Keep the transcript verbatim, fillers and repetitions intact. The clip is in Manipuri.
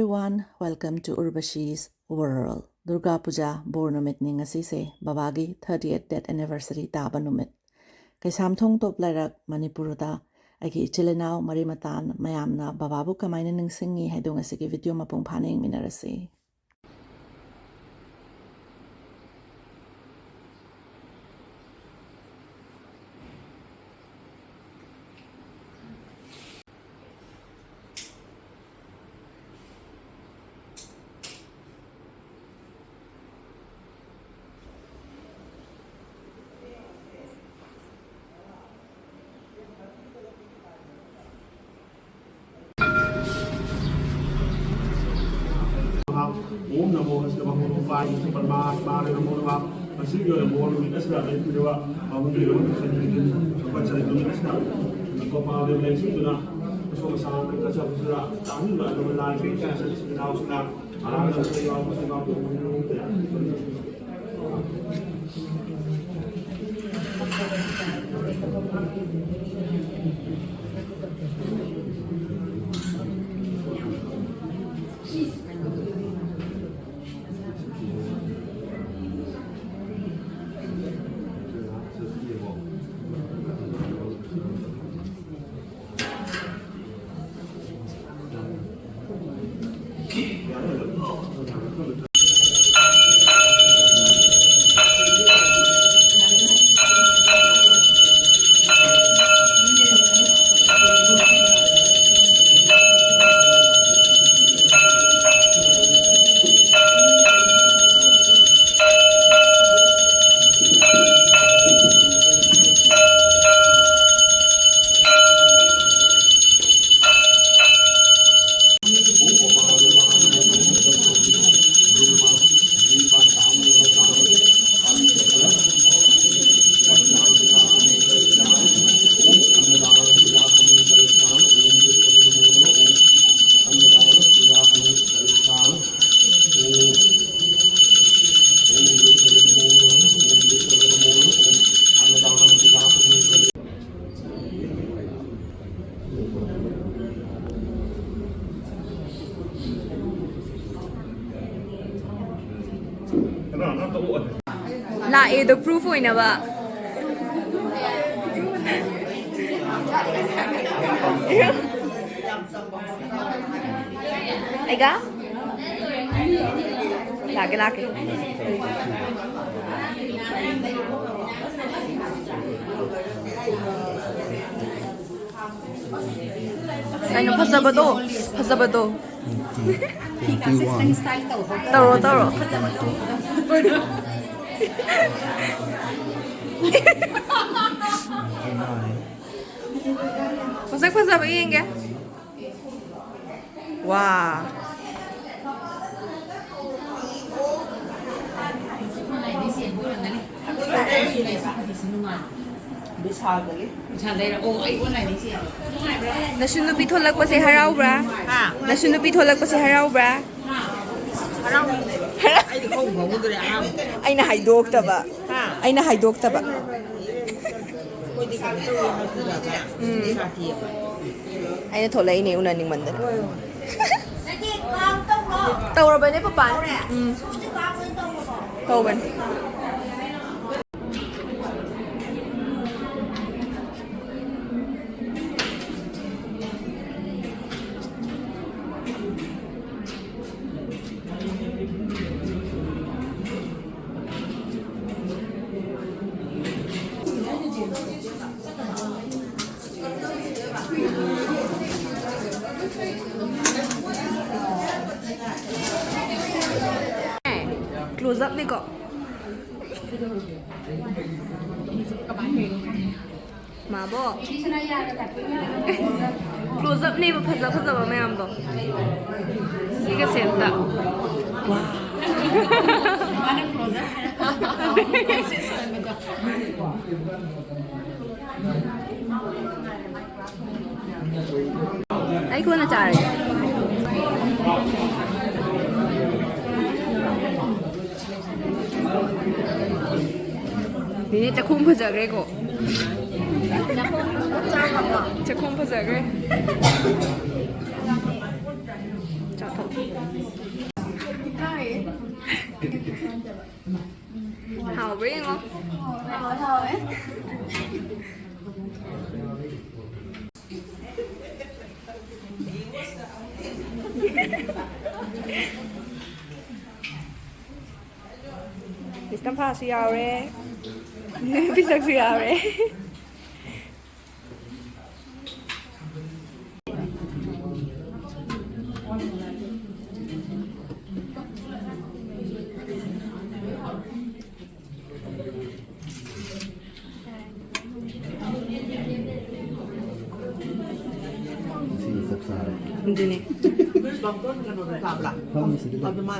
One, welcome to Urvashi's World. Durga Puja ꯕꯣꯔ ꯅꯨꯃꯤꯠꯅꯤ ꯉꯁꯤꯁꯦ, ꯕꯕꯥꯒꯤ thirtieth death anniversary ꯇꯥꯕ ꯅꯨꯃꯤꯠ꯫ ꯀꯩꯁꯥꯝꯊꯣꯡ ꯇꯣꯞ ꯂꯩꯔꯛ ꯃꯅꯤꯄꯨꯔꯗ ꯑꯩꯒꯤ ꯏꯆꯤꯜ ꯏꯅꯥꯎ ꯃꯔꯤ ꯃꯇꯥ ꯃꯌꯥꯝꯅ ꯕꯕꯥꯕꯨ ꯀꯃꯥꯏꯅ ꯅꯤꯡꯁꯤꯡꯉꯤ ꯍꯥꯏꯗꯣ ꯉꯁꯤꯒꯤ video ꯃꯄꯨꯡ ꯐꯥꯅ ꯌꯦꯡꯃꯤꯟꯅꯔꯁꯤ꯫ ओम नमो हस्त महोरूपाय परमात्माय नमो नमः। ꯃꯁꯤꯒꯤ ꯑꯣꯏꯅ ꯕꯣꯔ ꯅꯨꯃꯤꯠ ꯑꯁꯤꯗ ꯂꯦꯞꯄꯤꯔꯕ ꯄꯥꯕꯨꯡꯒꯤ ꯂꯣꯏꯅ ꯀꯝꯄꯜꯁꯔꯤ ꯅꯨꯃꯤꯠ ꯑꯁꯤꯗ ꯒꯣꯄꯥꯜ ꯗꯦꯕ ꯂꯦꯡꯁꯤꯟꯗꯨꯅ ꯑꯁꯣꯛ ꯑꯁꯥ ꯀꯠꯆꯕꯁꯤꯗ ꯇꯥꯍꯟꯕ ꯑꯗꯨꯒ ꯂꯥꯏ ꯄꯦꯠꯄ ꯏꯆꯤꯟ ꯏꯅꯥꯎꯁꯤꯡꯅ ꯑꯔꯥꯡꯕꯗ ꯌꯥꯎꯕꯁꯨ ꯌꯥꯎꯕ ꯂꯥꯛꯑꯦꯗꯣ ꯄ꯭ꯔꯨꯐ ꯑꯣꯏꯅꯕ꯫ ꯑꯩꯒ ꯂꯥꯛꯀꯦ, ꯂꯥꯛꯀꯦ꯫ ꯀꯩꯅꯣ ꯐꯖꯕꯗꯣ? ꯐꯖꯕꯗꯣ꯫ ꯐꯤ ꯀꯥꯁꯦ ꯈꯤꯇꯪ style ꯇꯧ꯫ ꯇꯧꯔꯣ, ꯇꯧꯔꯣ꯫ ꯃꯁꯛ ꯐꯖꯕ ꯌꯦꯡꯒꯦ꯫ ꯋꯥ꯫ ꯅꯁꯨ ꯅꯨꯄꯤ ꯊꯣꯛꯂꯛꯄꯁꯦ ꯍꯔꯥꯎꯕ꯭ꯔꯥ? ꯍꯥ? ꯅꯁꯨ ꯅꯨꯄꯤ ꯊꯣꯛꯂꯛꯄꯁꯦ ꯍꯔꯥꯎꯕ꯭ꯔꯥ? ꯍꯔꯥꯎ꯫ ꯑꯩꯗꯤ ꯈꯪꯕꯨ ꯈꯪꯉꯨꯗ꯭ꯔꯦ ꯑꯍꯥꯟꯕ꯫ ꯑꯩꯅ ꯍꯥꯏꯗꯣꯛꯇꯕ꯫ ꯍꯥ? ꯑꯩꯅ ꯍꯥꯏꯗꯣꯛꯇꯕ꯫ ꯑꯩꯈꯣꯏꯗꯤ ꯀꯩꯅꯣ ꯇꯧꯋꯦ ꯍꯥꯏꯕꯗꯨꯗ ꯎꯝ꯫ ꯁꯥꯊꯤꯌꯦꯕ꯫ ꯑꯩꯅ ꯊꯣꯛꯂꯛꯏꯅꯦ ꯎꯅꯅꯤꯡꯃꯟꯗꯅ꯫ ꯇꯧꯔꯕꯅꯦ ꯄꯄꯥꯅ꯫ ꯎꯝ꯫ ꯇꯧꯕꯅꯦ꯫ Close up ꯅꯤꯀꯣ꯫ ꯃꯥꯕꯣ꯫ Close up ꯅꯦꯕ ꯐꯖ ꯐꯖꯕ ꯃꯌꯥꯝꯗꯣ꯫ ꯁꯤꯒ ꯁꯦꯝꯇ꯫ ꯑꯩ ꯀꯣꯟꯅ ꯆꯥꯔꯒꯦ꯫ ꯅꯦꯅꯦ ꯆꯥꯛꯈꯨꯝ ꯐꯖꯈ꯭ꯔꯦꯀꯣ꯫ ꯆꯥꯛꯈꯨꯝ ꯐꯖꯈ꯭ꯔꯦ꯫ ꯆꯥꯊꯣꯛ꯫ ꯍꯥꯎꯋꯦ, ꯍꯥꯎꯋꯦ꯫ ꯃꯤꯁ ꯇꯝꯐꯥꯁꯨ ꯌꯥꯎꯔꯦ꯫ ꯄꯤꯁꯛꯁꯨ ꯌꯥꯎꯔꯦ꯫ ꯉꯁꯤꯗꯤ ꯆꯞ ꯆꯥꯔꯦ꯫ ꯑꯗꯨꯅꯦ꯫ ꯐꯝꯃꯤꯁꯤꯗꯤ ꯑꯗꯨꯃꯥꯏꯅ꯫